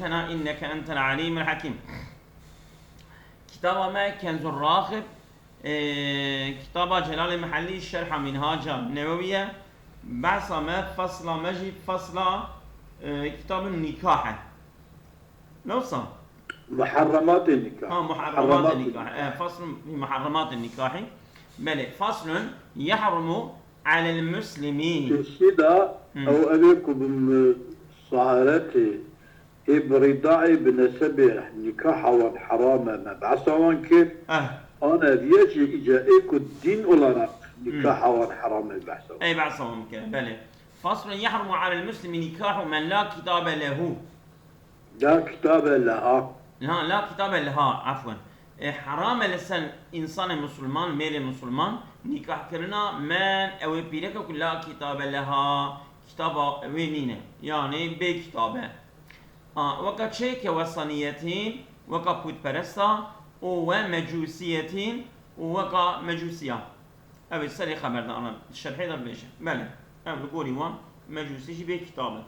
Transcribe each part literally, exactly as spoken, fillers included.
لنا إنك أنت العليم الحكيم. Kitaba me Kenzur Raxib, e, kitaba Celalê Mihellî, Şerha Minhaca Newewiye, behsa me, fasla me jî fasla, e, kitabın nikah e. Ne wisa? Muharrematê nikah. Ha, muharrematê nikah. E, faslun fi muharrematê nikahî. Belê, faslun yahrumu alel muslimi. Pêşî de Hmm. ew evê ku bi saharetê ê bi rîdaê bi nesebê nikaha wan heram e, me behsa wan kir. Eh. Ana viya jî îca ê ku din olarak nikaha wan heram e behsa wan. Ey behsa wan kir, belê. Faslun yahrumu alel muslimi nikahu men la kitabe lehu. La kitabe leha. La, la kitabe leha, afwen. E, heram e li ser însanê musulman, mêrê musulman, nîkahkirina men ew ê pîreke ku la kitabe leha, kitaba wê nîne. Yanî bê kitab e. A, weka çê ke wesaniyetin, weka pûtperesta û we mecûsiyetin û weka mecûsiya. Ev ê serê xeber de ana şerhê de bêje. Belê. Ev li gorî wan mecûsî jî bê kitab e.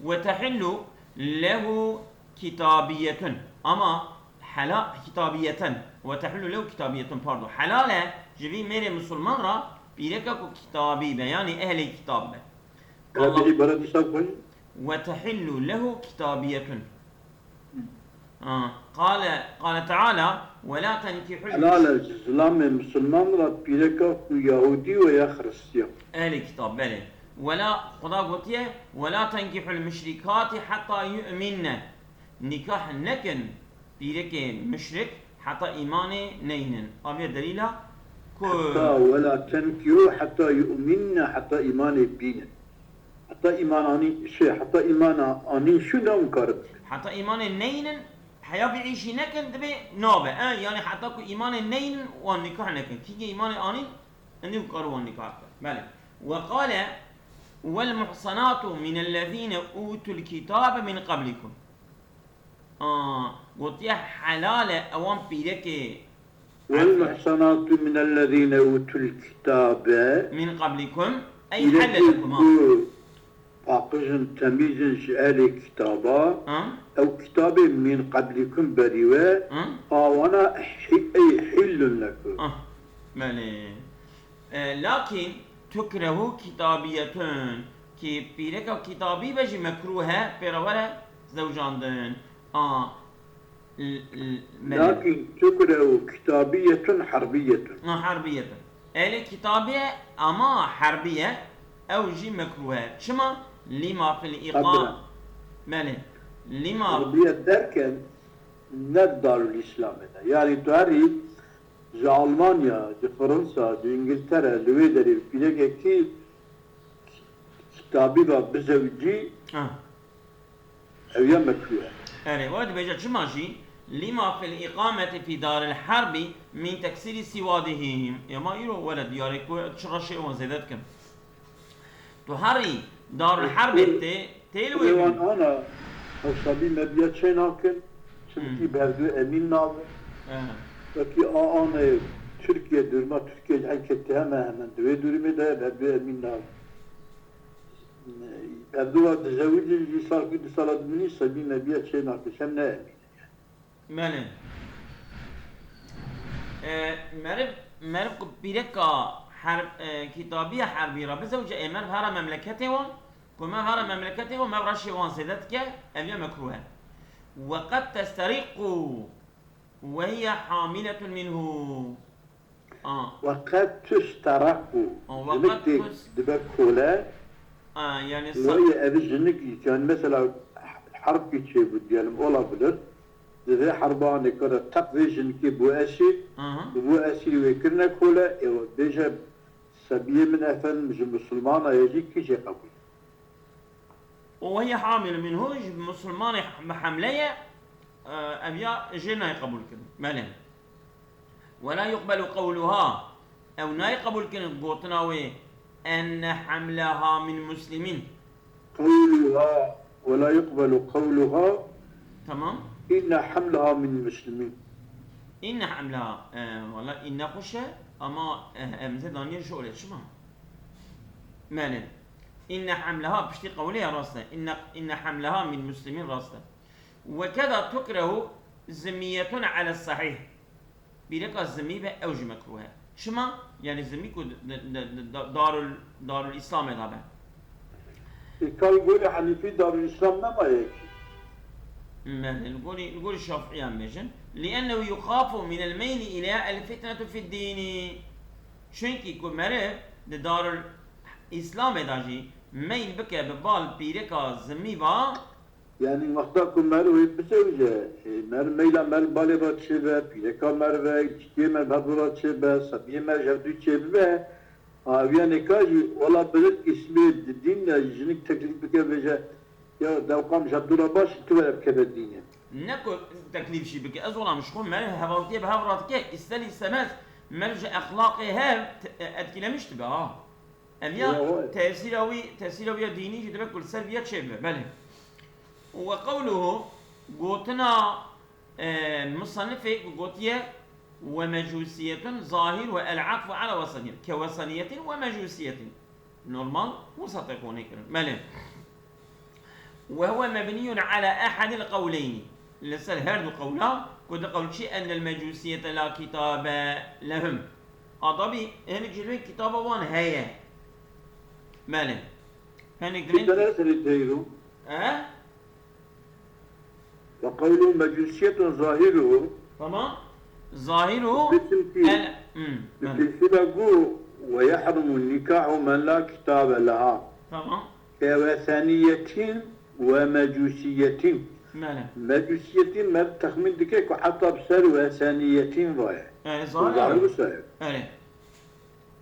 Ve tehillu lehu kitabiyetun. Ama hela-, kitabiyeten. Ve tehillu lehu kitabiyetun, pardon. Helal e ji vî mêrê musulman re pîreke ku kitabî be, yanî ehlê kitab be. Qala Rabbi îbaret dîsa xwe. Ve tehillu lehu kitabiyetun. Ha, qale, qale Teala, "Ve la tenkihul Helal e ji zilamê misilman re pîreka ku Yahudî we ya Xiristiyan." Ehlê kitab, belê. Wela, Xuda gotiye, "Ve la tenkihul muşrikati hatta yu'minne." Nikah nekin pîrekê muşrik heta îmanê neynin. Aviye delîla ku Heta ve la tenkihu heta yu'minne, heta îmanê bînin. Heta îman anî, şey, heta îmana anî şû ne hûn karin. Heta îmanê neynin, heya vî îşî nekin, dibê nabe. E, yanî heta ku îmanê neynin, wan nikah nekin. Kî ke îmanê anîn, endî hûn karin wan nikah bikin. Belê. Ve qale, "Vel muhsanatu minellezîne utul kitabe min qablikum." A, gotiye helal e ewan pîrekê Vel muhsanatu minellezîne utul kitabe. Min qablikum, ey helle lekum, ha. Pîrekê ku paqij in, temîz in ji ehlê kitaba, Ha? ew kitabê min qablikum berî we, Ha? a wana hi-, ey hillun lekum. Ah, belê. E, lakin tukrehu kitabiyetun, ki pîreka kitabî be jî mekrûh e, pê re were zewcandin. A, l-, l-, belê. Lakin tukrehu kitabiyetun herbiyetun. Ha, herbiyetun. Ehlê kitabî ye, ama herbî ye, ew jî mekrûh e. Çima? Lima fil îqa-, Qebra. Belê. Lima Herbiye derken ne Darul Îslamê de. Yani tu herî ji Almanya, ji Fransa, ji Îngiltere, li wê derê pîrekekî kitabî ve bizewicî, Ah. ew ya mekrûh e. Erê, wa dibêje çima jî? Lima fil îqameti fî daril herbî min teksîrî sîwadihîm. Ya ma îro were diyarê ku çi reşê wan zêde dikin. Tu herî Darul Herbê tê, tê li wê Lê wan bî. ana, ew sabî me biya çê nakin, çimkî Hmm. bi hevdû Emîn nabin. Eh. Wekî a anê Tirkiye, durma Tirkiye ji henkê tê hemen hemen di wê durumê de ye, bi hevdû Emîn nabin. Bi hevdû wa dizewicin jî salkî du sala dimînî, sabî me biya çê nakin, şem ne Emîn. Belê. E, meriv, meriv ku pîreka her-, e, kitabiya herbî re bizewce, ê meriv here memleketê wan, ku meriv here memleketê wan, meriv reşê wan zêde dike, ev ya mekrûh e. Ve qed testeriqu ve hiye hamiletun minhu. A. Ve qed tusteraku. A, ve Jinik qed tê tus- dibe kole. A, yani sa- Wê ev jinik, yani mesela herb ki çêbû diyelim, olabilir. Di vê herba anê kare teq vê jinikê bû esîr, Aha. bû esîr wê kirine kole, ê we bêje, sebiyê min efendim ji musulmana ye jî kî jê qebûl? Û hiye hamil minhu, ji musulmanê bi hemle ye, e, ev ya jê nayê qebûl kirin. Belê. Ve la yuqbelu qewluha. Ew nayê qebûl kirin gotina wê, enne hamleha min muslimin. Qewluha, ve la yuqbelu qewluha. Tamam. Inne hamleha min muslimin. Inne hamleha, e, valla inne xweş e, ama, e, hemze daniye ji olê çima? Belê. Inne hamleha piştî qewlê ya rast e. Inne, inne hamleha min muslimin rast e. وكذا تكره ذمية على الصحيح. Pîreka zimî be, ew jî mekruh e. Çima? Yani zimî ku di, di, di, di, da-, darul, darul Îslamê de be. Îkal gorî Henîfî Darul Îslam nemaye ki. Mele, li gorî, li gorî Şafiiyan bêjin. لأنه يخاف من الميل إلى الفتنة في الدين. Çunkî ku meriv di Darul Îslamê de jî meyl bike bi bal pîreka zimî va, Yani wexta ku meriv wê bisewice, e, meriv meyla meriv balê ve çêbe, pîreka meriv ve, giştiyê meriv hebû re çêbe, sebiyê meriv ji hevdû çêbibe, a, eviya nêka jî wela bilir ismê di dîn de jinik teklîf bike bêje, ya dewqam ji hevdû re baş tu were bikeve dînê. Ne ku teklîf jî bike. Ez wela min ji xwe meriv hevaltiyê bi hev re dike, ister istemez meriv ji exlaqê hev te-, etkilemiş dibe ha. Ev ya tesîra wî, tesîra wî ya dînî jî dibe ku li ser viya çêbibe. Belê. Û we qewluhu, gotina, e, musannifê ku gotiye, "Ve mecusiyetun zahir ve el atfu ala wesaniyetin." Ke wesaniyetin ve mecusiyetîn. Normal, wisa te konê kirin. Belê. "Ve huve mebniyun ala ehadil qewleyni." Li ser her du qewla, ku di qewl çi, "Ennel mecusiyete la kitabe lehum." Adabî, hinek ji wê kitaba wan heye. Belê. Hinek dilên... Kitara serê teyru. E? Ve qewlu mecusiyetun zahiruhu. Tamam. Zahiruhu. Bitimkî. El, hmm, belê. Bitimkî de gu ve yehrumu nikahu men la kitabe leha. Tamam. Ke weseniyetin ve mecusiyetin. Belê. Mecusiyetin me texmîn dike ku heta bi ser weseniyetin ve ye. Yani zahir. Zahir wisa ye. Belê.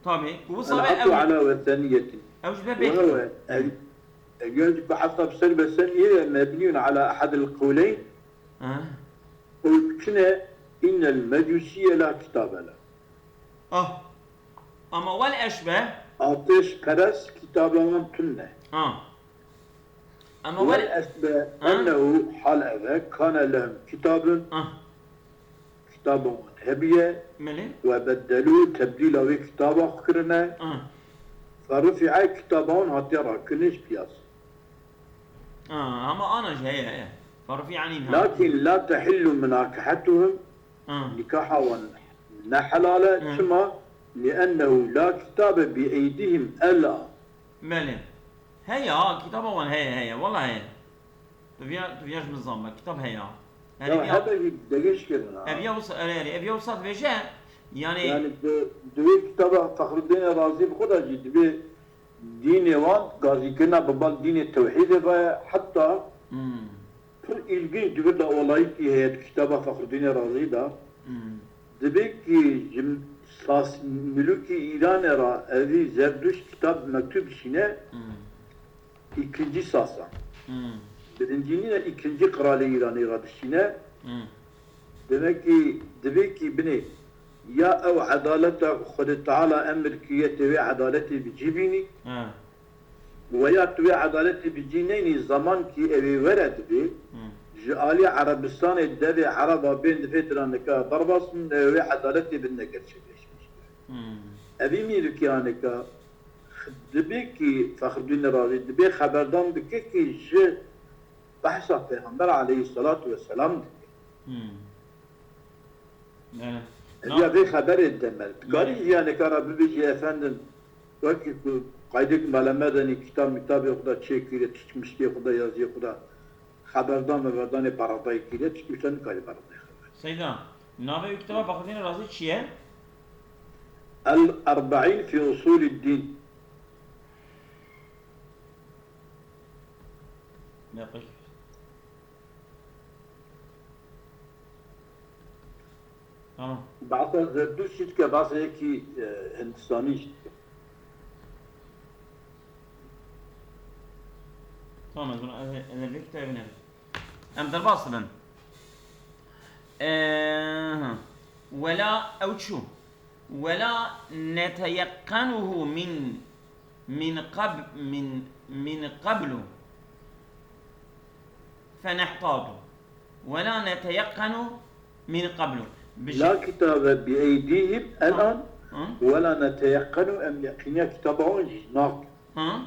Tabii. Ku wisa ve ew. Ala weseniyetin. Ew ji be bê. Ev, ev ya jî ku heta bi ser weseniye ye mebniyun ala ehadil qewleyn. Ha. Ew çi ne? İnnel mecusiye la kitabe le. Ah. Ama wel eşbe. Ateşperest kitaba wan tune. Ha. Ama wel eşbe ennehu hal eve kane lehum kitabun. Ha. Kitaba wan hebiye. Mele. Ve beddelu tebdîla wê kitaba xwe kirine. Ha. Fe rufi'e kitaba wan hatiye rakirin ji piyas. Ha, ama ana jî heye, heye. Fe rufi'e nîn ha. Lakin la tehillu munakehetuhum. Ha. Nikaha wan ne helal e. Hı. Çima? Li'ennehu la kitabe bi eydihim el-an. Belê. Heye ha, kitaba wan heye, heye. Wela heye. Tu viya, tu viya ji min zan be. Kitab heye ha. Ya, hebe jî degiş kirin ha. Ev ya wisa, erê, erê, ev ya wisa dibêje, yani... Yani di, di wê kitaba Fexruddînê Razî bi xwe de jî dibê dînê wan gazîkirina bi bal dînê tewhîdê ve ye. Heta... Hmm. Pir îlginç di vir de olayîkî heye di kitaba Fexrudînê Razî de. Hmm. Dibê kî ji sas milûkî Îranê re evî Zerduşt kitab mektûb dişîne. Hmm. Îkincî sasa. Hmm. Birincî nîne, îkincî qralê Îranê re dişîne. Hmm. Demek kî dibê kî binê ya ew edaleta Xwedê Teala emir kiriye tê wê edaletê bi cî bînî. Ha. Weya tu wê edaletê bi cî neynî, zaman kî ew ê were dibê, Hmm. ji alî Erebistanê devê Ereba bên di vê diranika derbas bin, ew ê edaletê bin negerçekeşmiş. Hmm. Evî mîrikî anika dibê kî Fexrudîn Razî dibê xeberdan dike kî ji behsa Pêxember aleyhisselatu vesselam dike. Hmm. Yani, ya vê xeberê demel. Dikarî jiyaneka re bibêjî efendim, wekî ku qaydek melemedenî kitab mitabê xwe de çêkiriye, tişt miştê xwe de, yaziyê xwe de, xeberdan meberdanê beredayê kiriye, tişt miştê nikarî beredayê xeber. Seyda, navê wî kitaba Fexrudînê Razî çi ye? El Erbeîn fî Usûlid Dîn. Deqîq. Tamam. Behsa Zerduşt jî dike, behsa yekî, e, Hindistanî jî dike. Tamam, ez, ez, ez vê kitabê binêrim. Em derbas dibin. Ee, wela ew çû. Wela neteyekkenuhu min, min qab-, min, min qablu. Fenehtatu. Wela neteyekkenu min qablu. Bijî. La kitabe bi eydîhim el-an, Hı? Wela neteyekkenu, em yeqîniya kitaba wan jî nakin. Hı?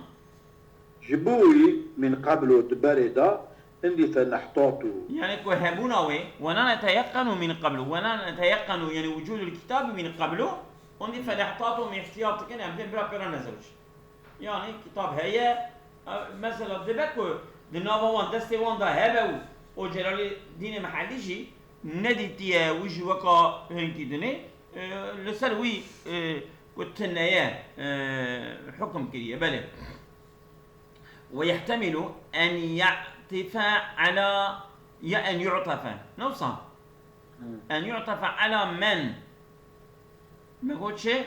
Ji bo wî min qablu di berê de Hindî fenehtatu. Yani ku hebûna wê, wena neteyeqenu min qeblu, wena neteyeqenu yani wucudul kitabi min qeblu, hindî fenehtatu em ihtiyat dikin, em dê bira pêra nezewicin. Yani kitab heye, e, mesela dibe ku di nava wan destê wan de hebe û o Celalîdînê Mihellî jî nedîtiye, wî jî weka hinkî dinê, e, li ser wî, e, ku tune ye, e, hukm kiriye. Belê. Ve yehtemilu en ya'tife ala, ya en yu'tefe. Ne wisa? En yu'tefe ala men. Me got çi?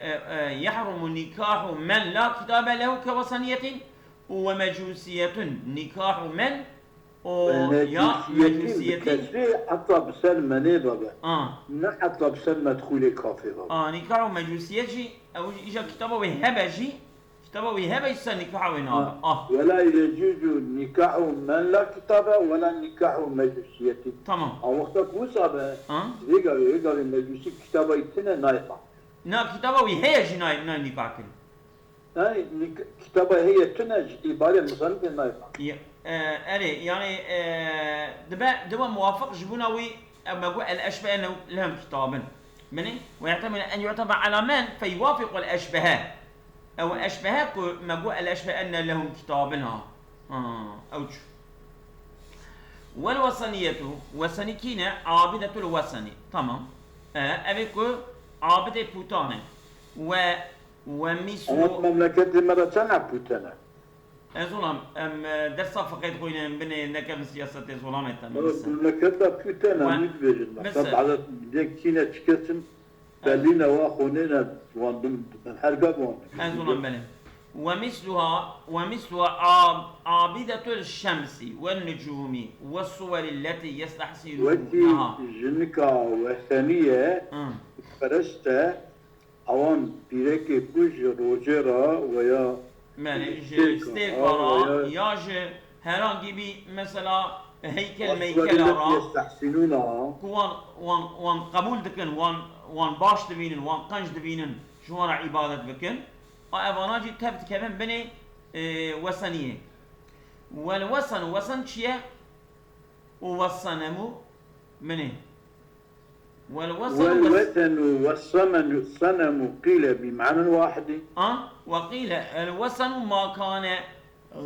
E, e, yehrumu nikahu men la kitabe lehu ke weseniyetin û ve mecusiyetun nikahu men û ya mecusiyetî bi mecusiyetî. Kesrê heta bi ser menê de be. A. Ne heta bi ser medxûlê kafê de be. A, nikahu mecusiyet jî, ew jî îja kitaba wê hebe jî, kitaba wê hebe jî ser nikaha wê nabe. A. A. Wela yecuzu nikahu men la kitabe wela nikahu mecusiyetî. Tamam. A wexta ku wisa be, A. vê gavê, vê gavê mecusî kitaba wî tune nayê xwe. Na kitaba wî heye jî nayê, nayê nikah kirin. Yani nik-, kitaba heye tune ji îbarê musannifê nayê xwe. Ya, e, erê, yani, e, dibe, dibe muwafiq ji bûna wî, e, me got el eşbehe lehum kitabin. Binê, ve yehtemilu en yu'tefe ala men fe yuwafiqu el eşbehe. Ew eşbehe ku me got el eşbehe enne lehum kitabin ha. Ha, ew çû. Wel weseniyetu, wesenî kî ne? Abidetul weseni. Tamam. E, ev ê ku abidê pûtan e. We, we mîslu. Ama memleketê me de çend pûte ne? Ez olam, em, e, dersa fiqê dixwînin, em binê nekevin siyasetê zolamê te, Evet, mesela. Memleket de pûte ne, Wen-, nî dibêjin. Mesela, Mesela, dê kîne çikesin, Belî ne wa xonê ne, wan din, din her be wan. Ez olam belê. Ve misluha, ve misluha ab-, abidetul şemsi ve nucumi ve suveri leti yestehsinunaha. Wekî jinika weseniye, Hı. pereste, awan pîrekê ku ji rojê re veya Belê, ji stêka stêka ra, ra veya ya ji herhangi bir mesela heykel meykela ra ku wan, wan, wan qebûl dikin, wan, wan baş dibînin, wan qenc dibînin, ji wan re îbadet bikin. A evana jî tev dikevin binê, e, weseniyê. Wel wesen, wesen çi ye? Û wesenemu binê. Wel wesen, Wel wes- wesen û wesemenu senemu qîle bi manen wahidî. A, ve qîle el wesenu ma kane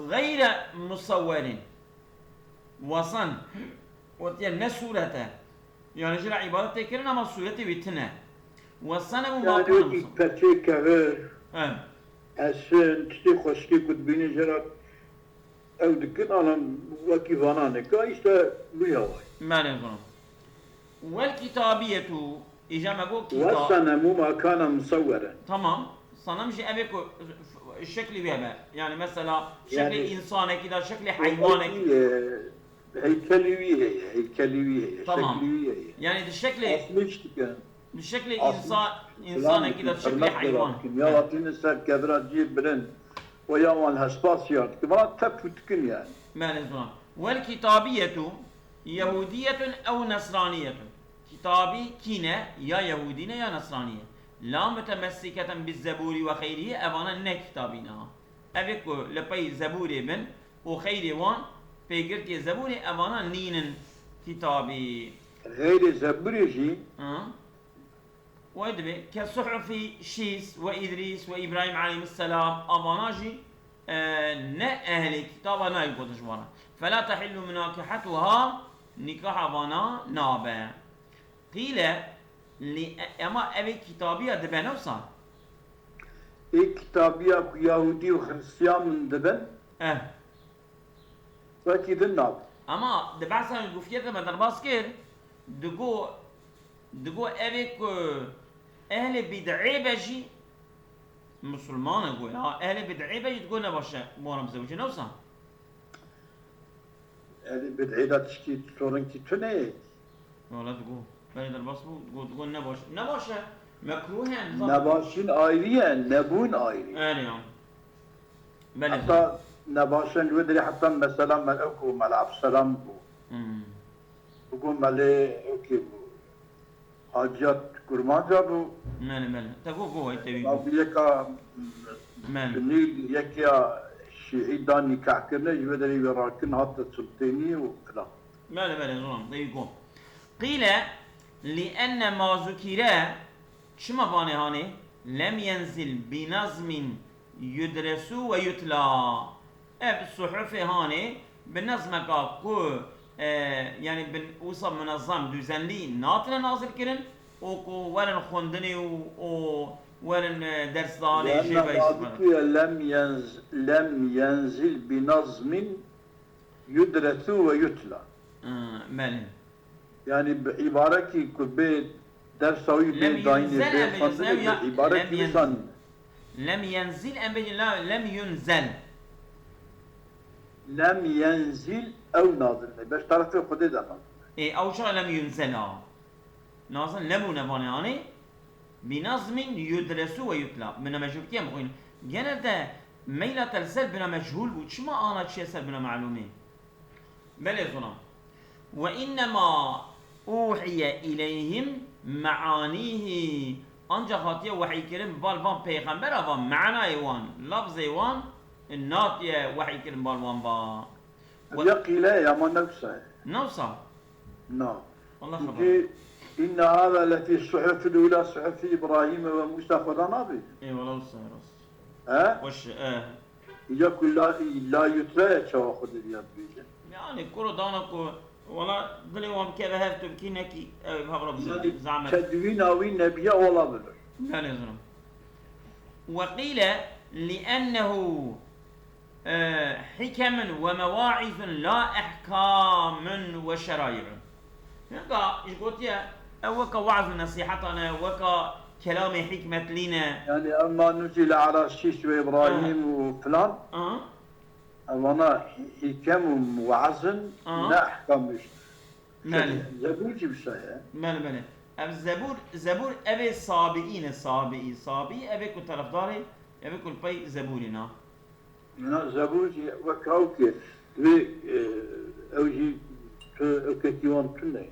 gayre musewwerin. Wesen, gotiye ne sûret e. Yani jî re îbadet tê kirin ama sûretê wî tune. Wesen û Yani makane wekî wesen. Perçeyê kevir, He. Esin, tiştê xweşikê ku dibînî jê re ew dikin, alan wekî vana nika, îşte wî hawayî. Belê, xanım. Wel kitabiyetu, îca me got Ve kita- senemu ma kana musewweren. Tamam. Sanam jî ev ê ku şeklî wî hebe. Yani mesela şeklê Yani- însanekî de, şeklê heywanekî. Wekî, e, Heykelî wî heye, heykelî wî heye, Tamam. şeklî wî heye. Yani di şeklê, Asmîş dikin. Di şeklê Asmîş, însan, filan însanekî dikin, de şeklê heywan. Dikin. Ya hatîne ser kevira cî birin. Ve ya wan hespa siyar dikin. Vana tep û dikin yani. Belê zona. Wel kitabiyetu Yehudiyetun ew Nesraniyetun. Kitabî kîne ya Yehudî ne ya Nesranî ye. La mutemessiketen bi Zebûrî ve xeyrihi, evana ne kitabî ne ha. Ev ê ku li pey Zebûrê bin û xeyrê wan pêgirtiyê Zebûrê evana nînin kitabî. Xeyrê Zebûrê jî. Ha? Wê dibê ke suhufî Şîs ve Îdrîs ve Îbrahîm aleyhisselam avana jî, e, ne ehlê kitaba nayê gotin ji wan re. Fela tehillu munakihetuha, nîkaha vana nabe. Qîle lî e-, ema ev ê kitabiya dibe ne wisa? Ê kitabiya ku Yahûdî û Xristiyan min dibin, Eh. Wekî din nabe. Ema di behsa gufiyê de me derbas kir, digo, digo ev ê ku ehlê bid'ê be jî, Musulman e go ya, ehlê bid'ê be jî digo ne baş e, bi wan re bizewicî ne wisa? Ehlê bid'ê de tiştî sorinkî tune ye. Wala digo. Belê derbas bû, digo, digo ne baş. Ne baş e. Mekruh e, nizam. Nebaşîn ayrî ye, nebûn ayrî. Erê ya. Belê. Heta nebaşên wê dirê heta mesela me ew ku Mela Abdulselam bû. Hmm. Bû ku Melê ew kê bû. Haciyat Kurmanca bû. Mele, mele. Te go, go, ay tevî go. Abi yeka Mele. Sunî, yekya Şîî da nîkahkirine, ji vê derê wê rakin hate sultênî û filan. Belê, belê, zoram, dewî got. Qîle, li enne ma zukîre, çima vanê hanê, lem yenzil bi nazmin yudresu ve yutla. Ev suhufê hanê bi nezmeka ku, e, yanî bi wisa munezem, düzenlî natine nazil kirin û ku werin xwendinê û, û werin, e, dersdanê jê لأن ve îstîfade. Malikiye lem yenz-, lem yenzil bi nazmin yudresu ve yutla. Ha, belê. Yani bi îbarekî ku bê dersa wî Lem bê dayînê yunzel bê em bêjin xwendinê lem bi ya, îbarekî lem wisa yenz-, nîne. Lem yenzil em bêjin la, lem yunzel. Lem yenzil ew nazil ne. Beş tarafê Xwedê de nazil. Ê, ew çawa lem yunzel a? Nazil nebûne vanê anê. Bi nazmin yudresu ve yutla. Bina mechûlkî em xwîn. Genelde meyla te li ser bina mechûl bû. Çima ana çiye ser bina melûmê? Belê zonam. Ve innema uhiye ileyhim meanîhî. Ancak hatiye wehykirin bal van peyxembera van, manayê wan, lafzê wan, natiye wehykirin bal wan va. Ve Ya qîle ya ma newsa ye. Newsa. Na. Wallah xeber. Çünkü inne hâzâ lefî suhufil ula suhufi İbrahim ve Musa Xweda nabê. Eyvallah, wisa rast. He? Xweş, e. Ya ku la, la yutraya çawa xwe diviya dibêje. Yani kuro dana ku, wala dilê wan bikeve hev tu bikî nekî, ew hevra bizin. Yani zahmet. Tedwîna wî nebiya wala bilir. Belê zonam. Ve qîle li'ennehu e, hikemun ve mevaizun la ehkamun ve şerai'un. Hinka ji gotiye, ew weka waaz û nesîhetan e, weka kelamê hikmetlî ne. Yani emma nuzile ala şîş ve İbrahim Ha. û filan. Aha. Evana hikem û muazin Aha. ne ehkam işte. Belê. Zebûr jî wisa ye. Belê, belê. Ev Zebûr, Zebûr ev ê Sabiî ne, Sabiî. Sabiî ev ê ku terefdarê, ev ê ku li pey Zebûrê ne. Na Zebûr jî wek ew ke divê, e, ew jî tu, ew kekî wan tune.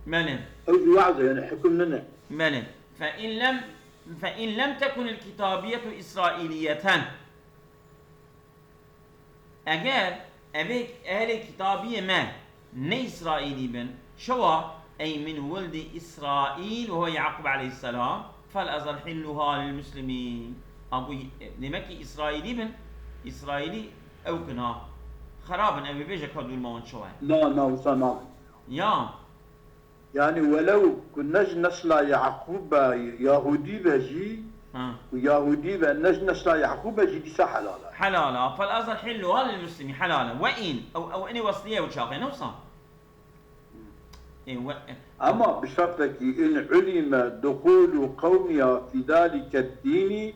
Belê. Ew jî we'z e, yani hukm nine. Belê. Fe in lem, fe in lem tekun el kitabiyetu İsrailiyeten. Eger evê ehlê kitabiyê me ne Îsraîlî bin, çawa ey min wildî Îsraîl û huwe Yaqûb aleyhisselam, fel ezal hilluha lil muslimîn. A ku, demek ki Îsraîlî bin, Îsraîlî ew kin ha. Xerab in, ew ê bêje ka dûr ma wan çawa ye. Na, na, wisa nabin. Ya. Yani welew ku ne ji nesla Yaqûb be Yahûdî be jî, Ha. ku Yahûdî be ne ji nesla Yaqûb be jî dîsa helal e. Helal e. Fel azal hilluha lil muslimî, helal e. Ve in, ew, ew inê wesliye ew çaxê, ne wisa? Ê, ve, e. Ama bi şertekî in ulime duhûlu qewmiha fî dalike dînî,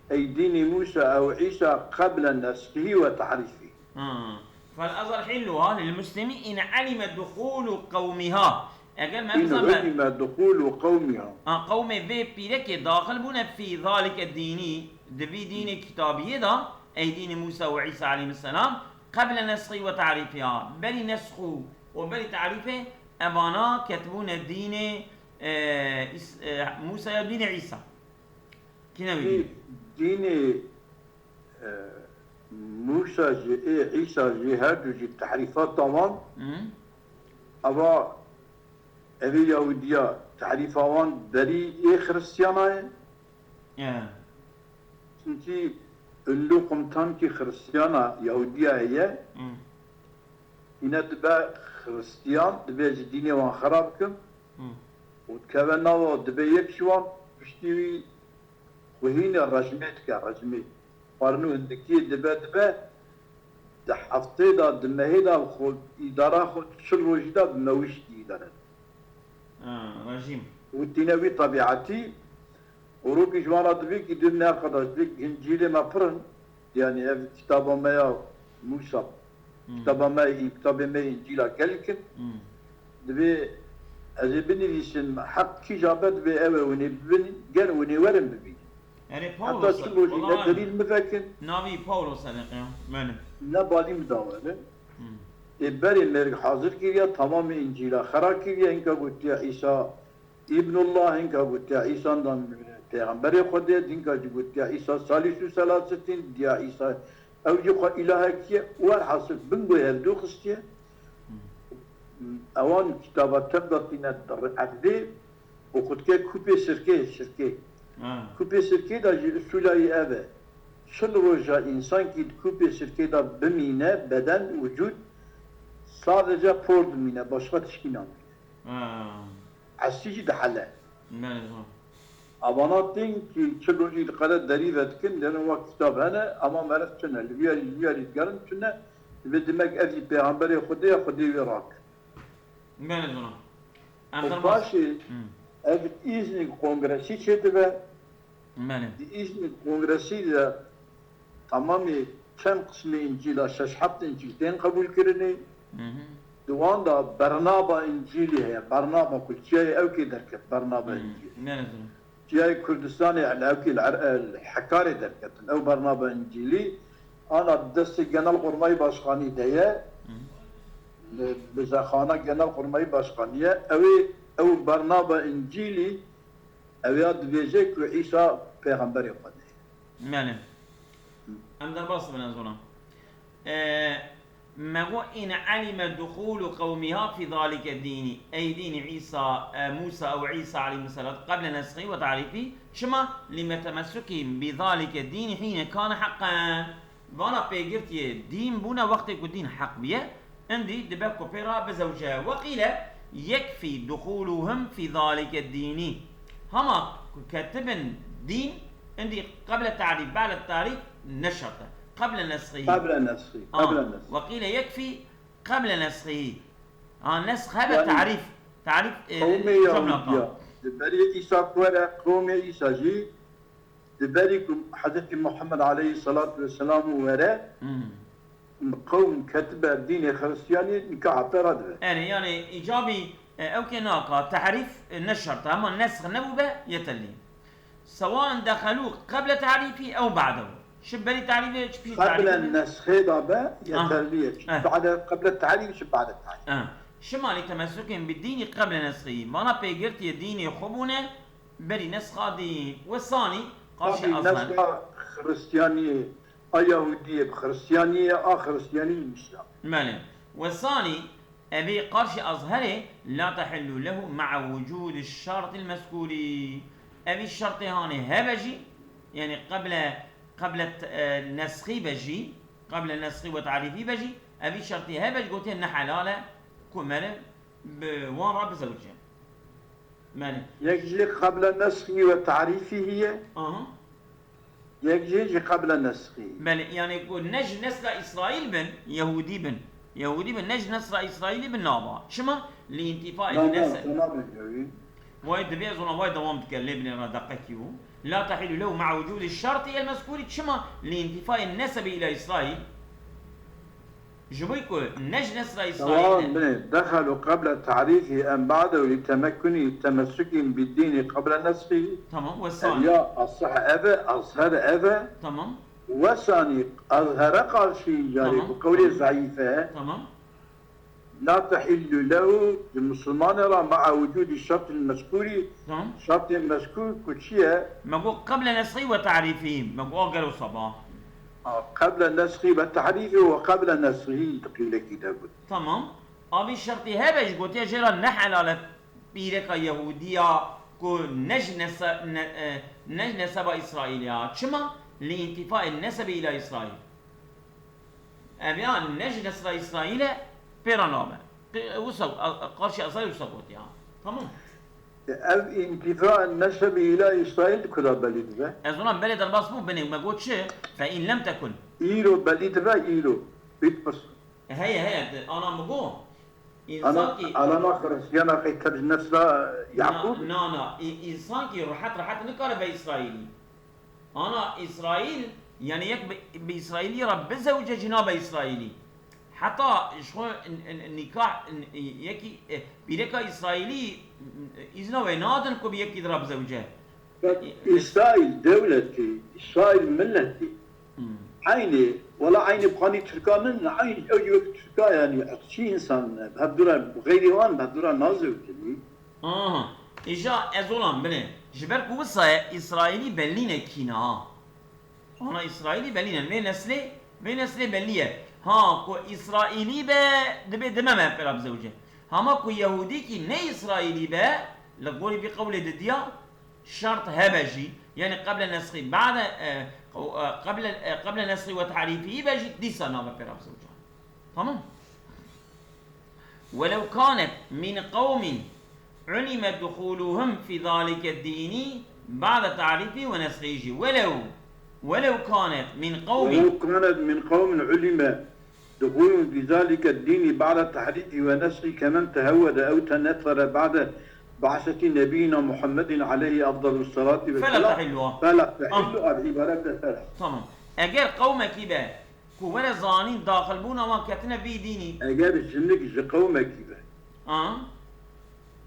ey dînî Musa ew Îsa qeble nesxihî ve tehrîfî. Ha. Fel azal hilluha lil muslimî in alime duhûlu qewmiha. Eger me In bizan be ulime duhûlu qewmiha. Ha, qewmê vê pîrekê daxil bûne fî zalike dînî, di vî dînê kitabiyê de, ey dînê Musa û Îsa aleyhisselam, qeble nesxî ve tarîfiha. Berî nesxû û berî tarîfê evana ketibûne dînê, e, Îs-, e, Musa ya dînê Îsa. Kî ne wî Jî dîn? Dînê, e, Mûsa jî ê Îsa jî her du jî tehrîfata wan, Hı. eva evê Yahûdiya tehrîfa wan berî ê Xiristiyana ye. Ya. Çimkî Illu Qumtankî Xiristiyana Yahûdiya heye. Hı. Îne dibe Xiristiyan, dibe ji dînê wan xera bikin. Hı. Û dikeve nava, dibe yek ji wan, piştî wî xwe hîne rejmê dike, rejmê. Xwarin û hindikiyê dibe, dibe, di heftê de, di mehê de xwe, îdara xwe di çil rojî de bi mewîşkî îdare dike. Ha, rejîm. Û tîne wî tebiatî, û rokî ji wan re dibê kî dibê ne arkadaş, dibê kî Încîlê me pir in, yani ev kitaba me ya Mûsa, Hmm. kitaba me, kitabê me Încîla gelek in. Hmm. Dibê ez ê binivîsim, heq kîja be dibê ew e, hûn ê bibin, gel hûn ê werin bibînin. Yani Heta Pawlos, çi rojî ne delîl mi vekin. Navî Pawlos e, ya, benim. Ne balî mi dawere. Hmm. Ê berê mêrik hazir kiriya, tamamê Încîla xera kiriya, hinka gotiya Îsa Îbnullah, hinka gotiya Îsa da pêxemberê Xwedê, hinka jî gotiya Îsa Salîsû Selasitîn, diya Îsa Ew jî xwe îlahekî ye. Werhasil bingoyê hevdû xistiye. Ewan kitaba tev datîne erdê û xwe dike kûpê sirkê, sirkê. Ha. Kûpê sirkê de jî usûla wî ev e. Çil roja însankî di kûpê sirkê de bimîne, beden, wicûd, sadece por dimîne, başqa tişkî namîne. Ha. Esî jî dihele. Belê, zor. Avana tên kî çi rojî diqede derî vedikin, dene wa kitab hene, ama meriv çine, li vîyarî, vîyarî digerin çine, divê dimek ev jî pêxemberê Xwedê ye, Xwedê wê rak. Belê, zor. Em Û derbas- paşê Hmm. ev îznî kongresî çêdibe, Belê. Di îznî kongresî de temamê çend qismê Încîla, şeş heft Încîl tên qebûlkirinê. Hı hı. Di wan de Bernaba Încîlî heye. Bernaba ku çiyayê ewkê derket, Bernaba Hı. Încîlî. Ne ne zor. Çiyayê Kurdistanê el ewkê li Er-, el Hekarê derketin. Ew Bernaba Încîlî ana di destê Genelkurmay Başkanî de ye. Hı. Li, li zexana Genelkurmay Başkanî ye. Ew ê, ew Bernaba Încîlî Ew ya dibêje ku Îsa pêxemberê Xwedê ye. Belê. Em derbas dibin ez ona. E, me got, "إن علم دخول قومها في ذلك الدين، أي دين عيسى، e, موسى أو عيسى عليهم السلام، قبل نسخه وتحريفه، çima؟ لتمسكهم بذلك الدين حين كان حقا." Vana pêgirtiyê dîn bûne wextê ku dîn heq bûye, indî dibe ku pê re bizewce. وقيل يكفي دخولهم في ذلك الدين. Hema ku ketibin dîn, indî قبل تعريف، بعد تعريف ne şert e. قبل نسخه. قبل نسخه، Ah, قبل نسخه. وقيل يكفي قبل نسخه. Ha, nesk hebe Yani, tarîf. Tarîf, e, qewmê cem Yahudiya. Di berî Îsa ku were, qewmê Îsa jî Di berî ku Hezretî Muhammed aleyhisselatu vesselam were, Hmm. qewm ketibe dînê Xiristiyanî, nikaha pê re dibe. Erê, yani îcabî, e, ew kê naka, tehrîf, e, ne şert e, ama nesx nebûbe, yeterlî. سواء دخلوا قبل تعريفه أو بعده. Çi berî tarîfê, çi pîş tarîfê. Qeble nesxê de be, Ah. yeterlî ye. Çi Eh. bade, qeble tarîf, çi bade tarîf. Eh. Şima لتمسكهم بالدين قبل نسخه. Vana pêgirtiyê dînê xwe bûne, Berî nesxa dîn. Wesanî qarşî Tabii, Azher. Nesxa Xiristiyaniyê, a Yahudiyê bi Xiristiyaniyê, a Xiristiyanî bi Îslam. Belê. Wesanî evî qarşî Azherê لا تحل له مع وجود الشرط المذكور. Evî şertê hanê hebe jî, yani qeble, qeble, e, nesxî be jî, qeble nesxî ve tarîfî be jî, evî şertê hebe jî gotiye ne helal e, ku meriv bi wan re bizewce. Belê. Yek jî qeble nesxî ve tarîfî hîye. Aha. Yek jî jî qeble nesxî. Belê, yani ku ne ji nesla Îsraîl bin, Yehûdî bin. Yehûdî bin, ne ji nesla Îsraîlî bin naba. Çima? Li întîfaê Na, na, nesl. Te nabêje wî. Vay divê ez ona vay dewam dike, lê binê re deqekî û. لا تحل له مع وجود الشرط المذكور. Çima? Li întîfaê nesebê îla Îsraîl. Ji bo ku ne ji nesra Îsraîl Tamam, e. Binê. دخلوا قبل تعريفه أم بعده لتمكنهم تمسكهم بالدين قبل نسخه. Tamam, wesanî. Ya asah ev e, Azher ev e. Tamam. Wesanî Azher'e karşı yani Tamam, bu kavli tamam. zayıf e. Tamam. لا تحل له, ji Musulmanê re مع وجود الشرط المذكور, Tamam. Şertê mezkûr ku çi ye? Me got قبل نسخه وتعريفه. Me got a gelo seba. A, قبل نسخه وتعريفه وقبل نسخه di qîlekî de got. Tamam. Avî şertî hebe jî gotiye jê re ne helal e pîreka Yehûdiya ku ne ji nese-, ne, e, ne ji neseba Îsraîlî ya. Çima? لانتفاء النسب إلى إسرائيل. Ev ya ne ji nesra Îsraîl e, pê re nabe. Qi-, wisa, a, a, qarşî Azerê wisa gotiya. Tamam. Ev întîfa nesebî îla Îsraîl di ku de belî dibe? Ez ona belê derbas bû, binê me got çi? فإن لم تكن. Îro belî dibe, îro. Bitpis. Heye, heye, di, ana min got. Ana, Însan ki ana na Xiristiyana qey tev ji nesla Na, Yaqûb? na, na. Î-, însan ki rehet rehet nikare be Îsraîlî. Ana Îsraîl, yani yek bi, bi Îsraîlî re bizewce jî nabe Îsraîlî. Heta ji xwe n-, n-, nîkah, n-, yekî, e, pîreka Îsraîlî, n-, îzna wê nadin ku bi yekî di re bizewce. Bak, Îsraîl dewletî, Îsraîl miletî. Hmm. Eynî, wela eynî bi xanî Tirkan in, eynî ew jî wek Tirka yani, eqçî însan, bi hevdû re, bi xeyrî wan, bi hevdû re nazewicin. Aha. Îja ez olan binê. Ji ber ku wisa ye, Îsraîlî belîne kîna. Ana Îsraîlî belîne. Vê neslê Vê neslê belî ye. Ha, ku Îsraîlî be, dibê dime me pê re bizewce. Hema ku Yehûdîkî ne Îsraîlî be, li gorî vî qewlê didiya, şert hebe jî, yani qeble nesxî, ba'de, e, qew-, e, qeble, e, qeble nesxî ve tahrîfî be jî, dîsa nabe pê re bizewcan. Tamam? ولو كانت من قوم علم دخولهم في ذلك الدين بعد تعريفه ونسخه. ولو، ولو كانت من قوم. ولو كانت من قوم علم دخولهم في ذلك الدين بعد تحريفه ونسخه كمن تهود أو تنثر بعد بعثة نبينا محمد عليه أفضل الصلاة والسلام فلا تحل. فلا تحل. Ah. Ev îbare bi fela. Tamam. Eger qewmekî be ku were zanîn daxilbûna wan ketine vî dînî. Eger jinik ji qewmekî be. A?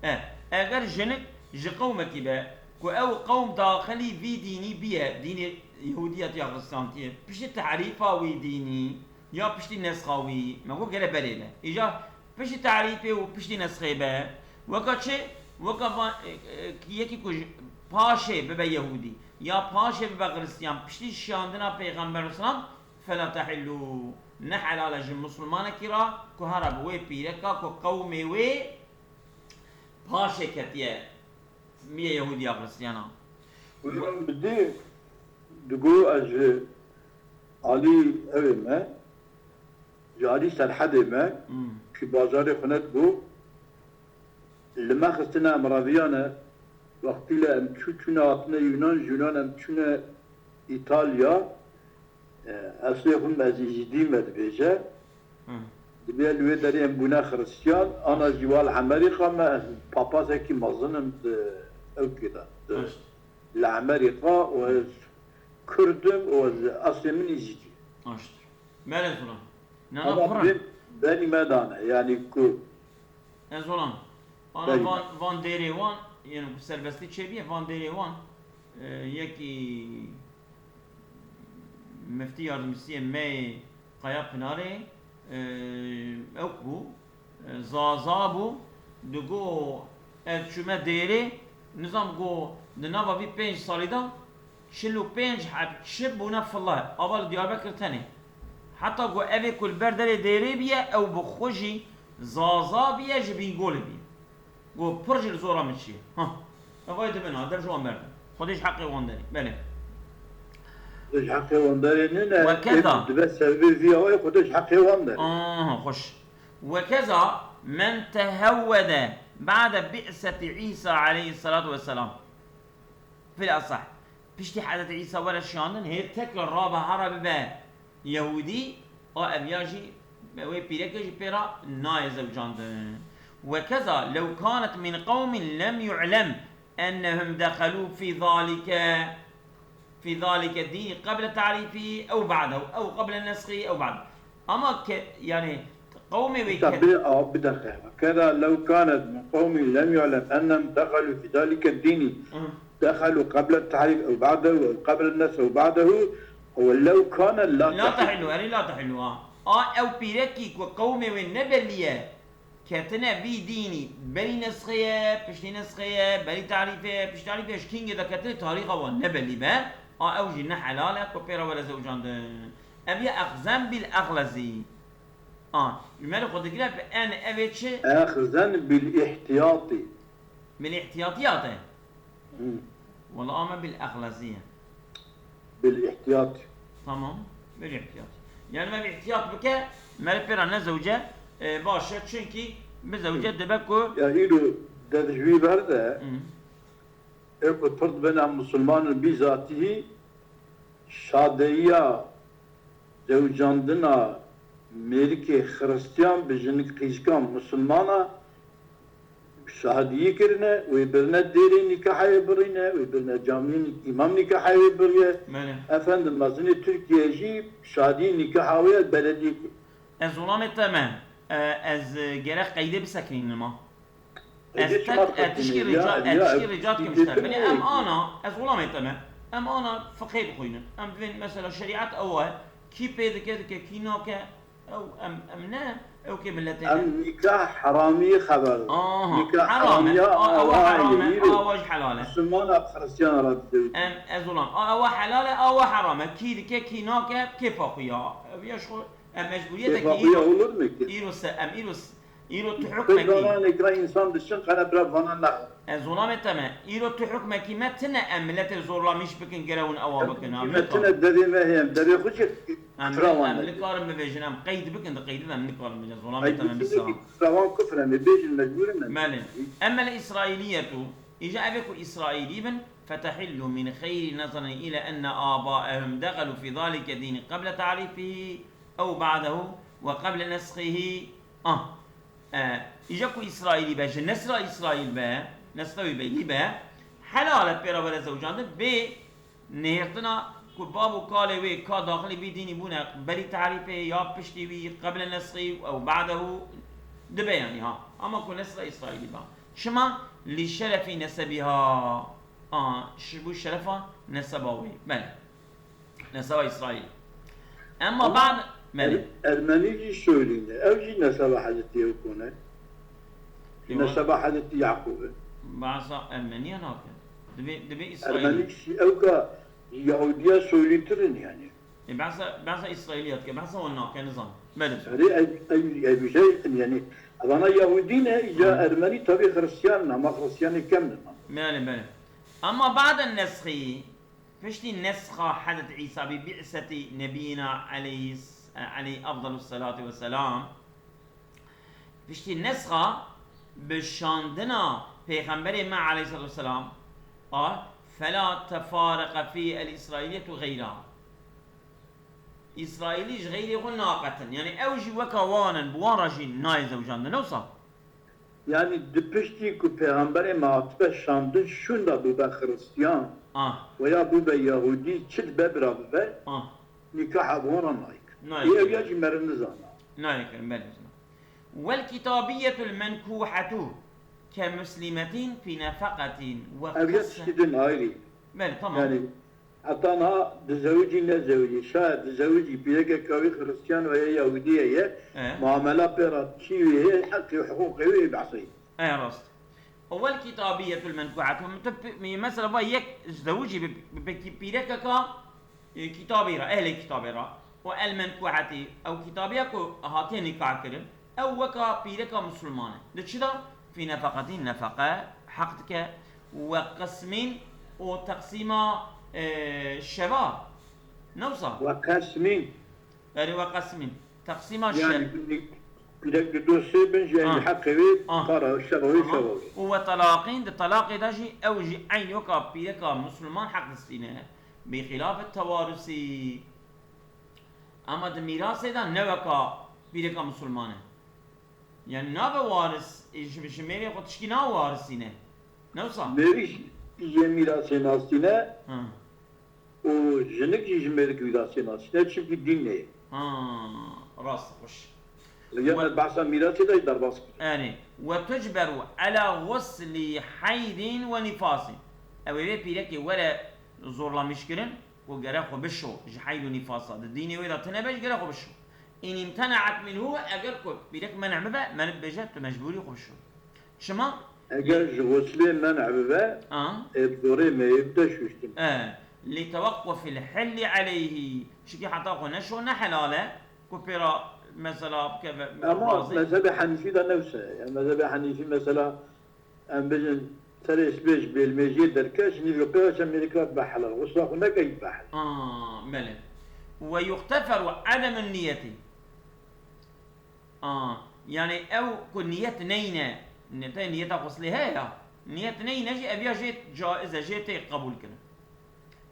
E, eger jinik ji qewmekî be ku ew qewm daxilî vî dînî biye, dînê Yehûdiyet ya Xristiyantiyê, piştî tehrîfa wî dînî ya piştî nesxa wî, me got gere berê be. Îja piştî tehrîfê û piştî nesxê be, weka çi? Weka van, e, e, yekî ku ji paşê bibe Yehûdî ya paşê bibe Xristiyan, piştî şiyandina Pêxember Îslam, فلا تحل، ne helal e ji misilmanekî re ku here bi wê pîreka ku qewmê wê paşê ketiye, miye Yehûdiya Xristiyana. Hocam, bi dê digo ez ji alî evê me, ji alî Serhedê me, Hmm. ki bajarê xwe ne digo, li me xistine em reviyane, wextî le em çû çûne hatine Yunan, ji Yunan em çûne Îtalya, E, eslê xwe ez Îzîdî me dibêje. Hı. Dibê li wê derê em bûne Xiristiyan, ana jî wa li Emerîka me, ez papasekî mezin im di ewkê de, di, Aşt. li Emerîka û ez Kurd im û ez eslê min Îzîdî. Aşt. Belê Zulam. Nana Ama Kur'an. ben, benî me dane, yanî ku Ez olan. Ana Belê. van, van dêrê wan, yani ku serbestî çêbiye, van dêrê wan, e, yekî miftî yardimcisiye me Kaya Pinarê, e, ew bû, e, Zaza bû, digo ez çûme dêrê, nizam go di nava vî pênc salî de, çil û pênc heb çi bûne file, ava li Diyarbekir tenê. Heta ku evê ku li ber derê dêrê biye, ew bi xwe jî Zaza biye, ji Bîngolê biye. Go pir jî li zora min çiye. Ha. Evayê dibin ha, dev ji wan berdin. Xwedê ji heqê wan derê. Belê. Xwedê ji heqê wan derê ne, ne. Wekeza. Dibe sebebê vî awayê Xwedê ji heqê wan derê. Aha, xweş. وكذا من تهود بعد بعثة عيسى عليه الصلاة والسلام. Fil esah. Piştî Hezretî Îsa were şiyandin, hê tekrar rabe here bibe Yehûdî, a ev ya jî, wê pîreke jî pê re nayê zewcandin. وكذا لو كانت من قوم لم يعلم أنهم دخلوا في ذلك، في ذلك الدين قبل تعريفه أو بعده، أو قبل نسخه أو بعده. Ama ke-, yani, qewmê wê Mesela ke- bir, a, bir dakika. كذا لو كانت من قوم لم يعلم أنهم دخلوا في ذلك الدين، Hı. دخلوا قبل التحريف أو بعده أو قبل النسخ أو بعده، ولو كان لا La تحل. Tahillu, erê la tahillu, ha. A, ew pîrekî ku qewmê wê ne belî ye, ketine vî dînî, berî nesxê ye, piştî nesxê ye, berî tarîfê ye, piştî tarîfê ye, ji kîngê de ketine tarîxa wan ne belî be, a ew jî ne helal e ku pê re were zewcandin. Ev ya exzen bil exlezî. A, ji me re xwe digire bi en evê çi? Exzen bil ihtiyatî. Bil ihtiyatiyat e? Hı. Wala a me bil exlezî ye. Bil ihtiyat. Tamam. Bil ihtiyat. Yani me bi ihtiyat bike, me re pê re nezewce, e, baş e. Çünkü bizewce Hı. dibe ku Ya îro dev ji wî berde, Hı. ê ku pir dibin em musulman in bîzatî, şadeyiya zewcandina mêrikê xiristiyan bi jinik qîzika musulmana şahidiyî kirine, wê birine dêrê nîkahê birîne, wê birine camiyê nî-, îmam nîkahê wê biriye. Belê. Efendim mezinê Tirkiye jî şahidiyê nîkaha wê ya belediyê kir. Ez welamê te me, e, ez, e, gerek qeydê bisekinînim ha. Ez Êdî tek, çima ez tişkî sekinî? rica, Ya, ez ya, tişkî rica dikim ji te. Binê em ana, ez welamê te me. Em ana fiqhê bixwînin. Em divên mesela şerîet ew e. Kî pê dike dike, kî nake. Ew em, em ne, Ew kê miletê Em ne? Nîkah heramiyê xeber didin. Aha, Nîkah heram e. Heramiya A, ewa awa herame, heye, îro awa jî helal e. Misilmana bi Xiristiyana re dizewicî. Em, ez olam. A, ewa helal e, awa heram e. Kî dike, kî nake, kêfa xwe ya. Ev ya ji xwe, em mecbûriyete ki Kêfa xwe ya îro, olur mu ki? Îro se, em îro s-, îro tu hukme kî. Kırk tane ekran insan düşün, kana biraz bana ne? Ez olamê te me. Îro tu hukme kî me tine em miletê zorlamîş bikin, gere hûn ewa bikin. Em hukme tine devê me heye, em devê xwe jî Em, em nikarin bibêjin, em qeyd bikin, di qeydê de em nikarin bibêjin. Zolamê te me bisawa. Rawan kufr em ê bêjin, mecbûr in em. Belê. Emmel îsraîlîyetu, îja ev ê ku îsraîlî bin, fetehillu min xeyrî nezerin île enne âbaehum dexelû fî zalike dînî qeble tarîfihî ew ba'dehu ve qeble nesxihî. Ah. E, îja ku îsraîlî be, ji nesra îsraîl be, nesra wî belî be, helal e pê re were zewcandin, bê Nihêrtina ku bav û kalê wê ka daxilî vî dînî bûne berî tarîfê ya piştî wî, qeble nesxî ew ba'dehu dibe yanî ha. Ama ku nesra îsraîlî ba. Çima? Li şerefî nesebiha. A, ji bo şerefa neseba wê. Belê. Neseba îsraîlî. Emma Ama ba'd, belê. Er-, Ermenî jî söyleyine. Ew jî neseba Hezretî Yekûn e. Ewa. Neseba Hezretî Yaqûb e. Behsa Ermeniya nake. Dibê, dibê Îsraîlî. Ermenî jî ew ka Yahudiya soylîtir in yani. E, behsa, behsa Îsraîliya dike, behsa wan nake, nizam. Belê. Erê, ev, ev, ev şey, yani, evana Yahudî ne, ya Hı. Ermenî tabii Hristiyan ne, ama Hristiyanê kem ne. Belê, belê. Ama ba'den nesxî, piştî nesxa Hezret Îsa bi bi'setî Nebiyina aleyhis-, aleyh afdalus salatu ve selam, Piştî nesxa bi şandina Pêxemberê me aleyhissalatu vesselam a, fela tefareqe fî el-Îsraîliyetu xeyra. Îsraîlî ji xeyrê xwe naqetin. Yanî ew jî weka wan in, bi wan re jî nayê zewjandin. Ne wisa? Yani di piştî ku Pêxemberê me hatibe şandin şûnda bûbe Xiristiyan Ah. veya bûbe Yahudî, çi dibe bira bibe, Ah. nîkaha bi wan re nayê kirin. Nayê Ê ew kirin. ya jî meriv nizana. Nayê kirin, belê zana. Wel kitabiyetul menkuhetu ke muslimetin fi nefeqetin ve Ev ya qisse- tiştî din ayrî. Belê, tamam. Yani heta niha dizewicî nezewicî. Şayet dizewicî pîrekeka wî Xiristiyan veya Yahudî heye, E. muamela pê re kî wî heye, heqê û hiqûqê wî ê behsê. E, rast. Ewel kitabiyetul menkuhetu. Tu pi-, mi-, mesela va yek zewicî bi, bi pekî pîrekeka, e, kitabê re, ehlê kitabê re. Û el menkuheti, ew kitabiya ku hatiye nîkah kirin, ew weka pîreka musulman e. Di çi de? Fî nefeqetî, nefeqe heq dike. We qismîn û teqsîma, e, şeva. Ne wisa? We qesmîn. Erê, we qesmîn. Teqsîma şev. Yani pîrek di do sê bin jî, yani Ah. heqê wê Ah. para şeva wê Tamam. şeva wê. Û we telaqîn, di telaqê de jî ew jî eynî weka pîreka musulman heq distîne. Bi xîlafi tewarusî. Ama di mîrasê de ne weka pîreka musulman e. Yani nabe waris, e, ji, ji mêrê xwe tişkî na warisîne. Ne wisa? Mêrik jî yê mîrasê nastîne Ha. û jinik jî ji mêrik mîrasê nastîne, çimkî dîn neyê. Ha, rast, xweş. Li gel We- me behsa mîrasê de jî derbas kir. Erê. Ve tucberu ala guslî heydin ve nîfasî. Ew ê vê pîrekê were zorlamîş kirin. Ku gere xwe bişo ji heyd û nîfasa, di dînê wê de tune be, ji gere xwe bişo. În îmtene'et minhu, eger ku pîrek men'e bibe, meriv bêje, tu mecbûrî xwe bişo. Çima? Eger ji xuslê men'e bibe, A. ê bi zorê meyê bide şûştin. E, li teweqqufil hilli aleyhi, çikî heta xwe neşo, ne helal e, ku pê re mesela bikeve, Ama razî. mezhebê Henîfî de ne wisa ye. Yani mezhebê Henîfî mesela, Em bêjin, serê spêj bêlmêjiyê derkeş, nîv û pêvaç em mêrik re dibe helal. Xusra xwe neke, dibe helal. Aa, belê. Ve yuxteferu edemun niyeti. Aa, yani ew ku niyet neyne, ne-, te niyeta xuslê heye ya. Niyet neyne jî ev ya jê caiz e, jê tê qebûl kirin.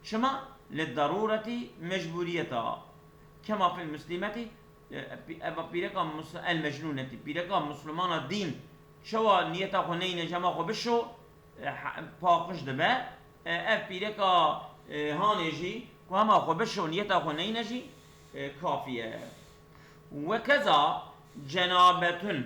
Çima? Li darûretî mecbûriyeta. Kema fil muslimeti, e, pî-, eva pîreka mus-, el mecnûnetî, pîreka muslimana dîn, çawa niyeta xwe neyne ji hema xwe bişo, e, ha-, paqij dibe. E, ev pîreka, e, hanê jî ku hema xwe bişo, niyeta xwe neyne jî, e, kafî ye. Wekeza cenabetun.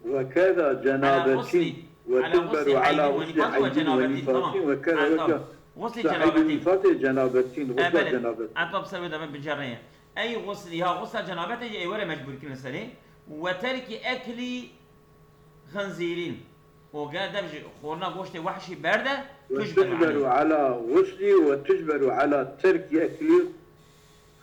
Wekeza Ala cenabetîn. Guslî, Ve ala tugberu guslî ala heydin ve guslî nîfasî ve heydin ve cenabetîn, tamam. nîfasîn, wekeza Ala weke tamam. Guslî sahîbî cenabetîn. nîfasê cenabetîn, E, gusla belê. cenabetîn. Hatta bi ser wê de me bicerreye. ey xusliha, xusla cenabetê jî ê were mecbûrkirin li serê, we terkî eklî xinzîrîn. Û gere dev ji xwarina goştê wehşî berde, tujberu tujberu aleyh. Ala xusli we tujberu ala terkî eklî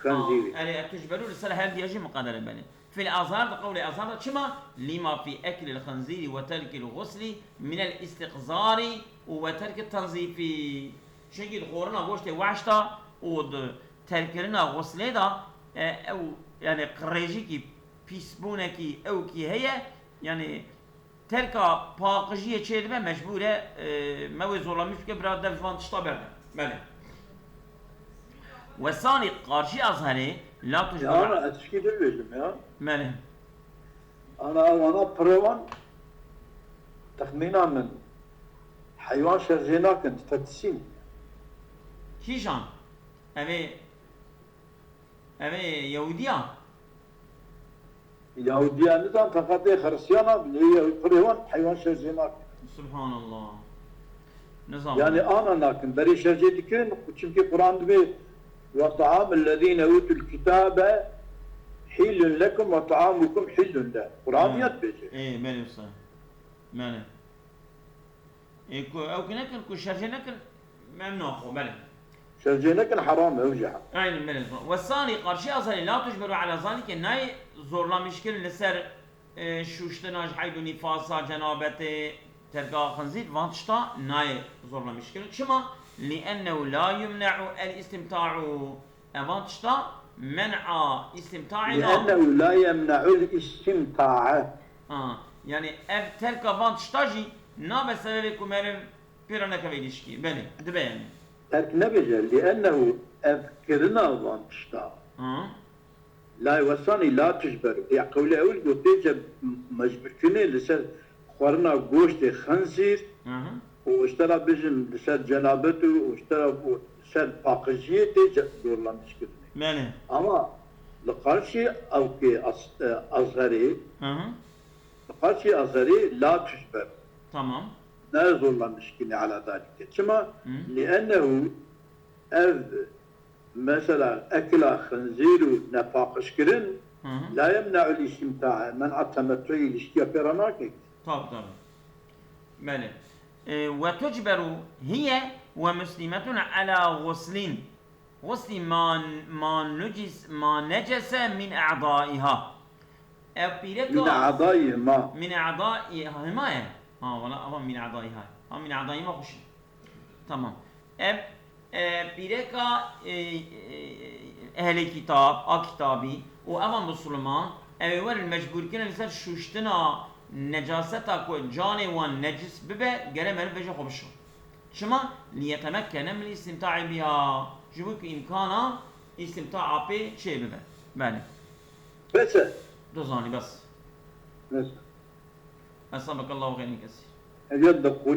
xinzîrî. Erê, e tujberu li ser her diya jî miqedere benê. Fil azhar, di qewlê azhar de çima? Lima fî eklil xinzîrî we terkil xusli minel îstiqzarî û we terkil tenzîfî. Çunkî di xwarina goştê wehş de û di terkkirina xuslê de, e, ew, yani qirêjikî, pîsbûnekî ewkî heye, yani terka paqijiyê çêdibe, mecbûr e, e, me wê zorlamîş bike, bira dev ji van tişta berde. Belê. Wesanî qarşî azherê la tujber. Ya ana ez tişkî din bêjim ya. Belê. Ana ewana pirê wan texmîna min heywan şerjê nakin, fetisîn. Kîjan? Evê Ev ê Yehûdiya? Yahûdiya nizan feqet ê Xiristiyana, lê pirê wan heywan şerjê nakin. Subhanallah. Nizam. Yani ana nakin, berê şerjê dikin, çimkî Quran dibê, "Ve ta'amul lezîne utul kitabe hillun lekum ve ta'amukum hillun leh." Quran viya dibêje. Ê, belê wisa. Belê. Ê ku ew ki nekin, ku şerjê nekin, em naxo, belê. Şerjê nekin heram e, ew jî heram. Aynen, belê. Wesanî qarşî azherê la tujberu ala zalike, nayê zorlamîşkirin li ser, e, şûştina ji heyd û nîfasa, cenabetê, terka xinzîr, van tişta nayê zorlamîşkirin. Çima? Li ennehu la yumne'u el istimta'u. Evan tişta men'a îstimtaê nabe. Liennehu la yemne'ul îstimtae. Ha, yani ev terka van tişta jî nabe sebebê ku meriv pê re nekeve îlişkî. Belê, dibe yani. Terk nebêje, liennehu ev kirina van tişta. Ha. Lay wesanî la tujberu. Ya qewlê ewil got têce mecbûrkirinê li ser xwarina goştê xinzîr Aha. û ji te re bijin li ser cenabet û û ji te re û ser paqijiyê tê ce-, zorlanişkirinê. Belê. Ama li qarşî ewkê az-, e, azherê, Aha. li qarşî azherê la tujber. Tamam. Ne zorlanişkinê ala dalike. Çima? Hı. Liennehu ev Mesela ekla xinzîr û nepaqijkirin Hı hı. la yemne'ul îstimtae, men'a temettu'î, îlişkiya pê re nake. Tabi, tabi. Belê. E, ve tucberu hiye ve muslimetun ala guslin. Guslî ma, ma nucis, ma necese min a'daiha. Ev pîreka Min a'daihima. Min a'daihima ye. Ha, wala, ama min a'daiha. Ha, min a'daihima xweş e. Tamam. Ev, e, pîreka, e, e, ehlê kitab, a kitabî û evan Musulman, ew ê werin mecbûrkirin li ser şûştina necaseta ku canê wan necis bibe, gere meriv bêje xwe bişo. Çima? Liyetemekkene min îstimtaî biha. Ji bo ku îmkana îstimtaa pê çêbibe. Belê. Bes e. Tu zanî, bes. Bes e. Esabekallahu xeyrên kesîr. Ev ya diqûnî